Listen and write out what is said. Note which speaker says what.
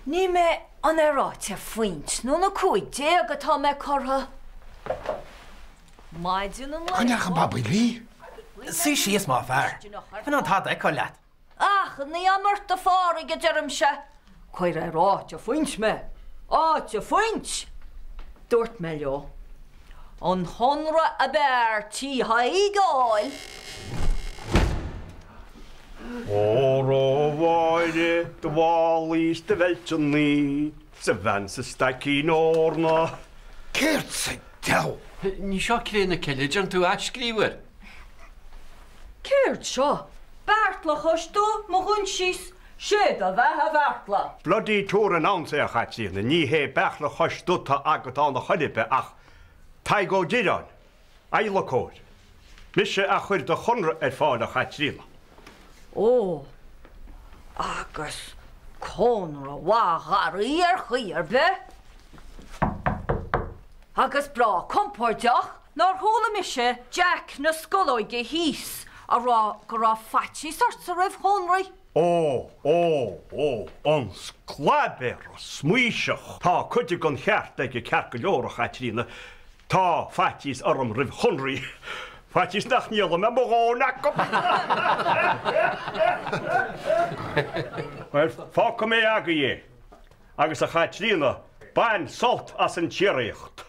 Speaker 1: Ní mé an ar áit ar phuint nó na 15 atá mé curtha. Maidin an lae
Speaker 2: Cá ndeachaigh Babaí Lee?
Speaker 3: Suigh síos, má fear. Bheinn an tada a fheiceáil leat.
Speaker 1: Achainí ort a Phádraig, a deirimse, cuir ar áit a phuint mé, áit a phuint! Dúirt mé leo, an chónra ab fhearr tí Thaidhg a fháil.
Speaker 4: Óró a Mháire, do mhálaí 's do bheilteannaí, 's a bhean sa staicín eorna.
Speaker 2: Céard sa diabhal?
Speaker 5: Ní seo Cré na Cille, déanann tú athscríobh air.
Speaker 1: Céard seo? Beartla Chois Dubh, mo choinsias, sé do bheatha a Bheartla!
Speaker 4: Bloody tabhair anonn é a Chaitríona, ní hé Beartla Chois Dubh tá agat ann a chor ar bith ach Tadhg Ó Direáin, adhlacóir. Mise a chuir do chonradh ar fáil a Chaitríona.
Speaker 1: Ó, agus cónra mhaith gharraí ar chaoi ar bith. Agus breá compordach, nár chuala mise Jack na Scolóige thíos a rá go raibh faitíos ortsa roimh chónraí?
Speaker 4: Ó, ó, ó, an sclaibéara smaoiseach! Tá cuid den cheart aige ceart go leor, a Chaitríona. Tá faitíos orm roimh chónraí. Faitíos nach ndíolfaidh mé mo dhóthain acu! Bhuel, fágfaidh mé agaibh é. Agus a Chaitríona, bain sult as an tsíoraíocht!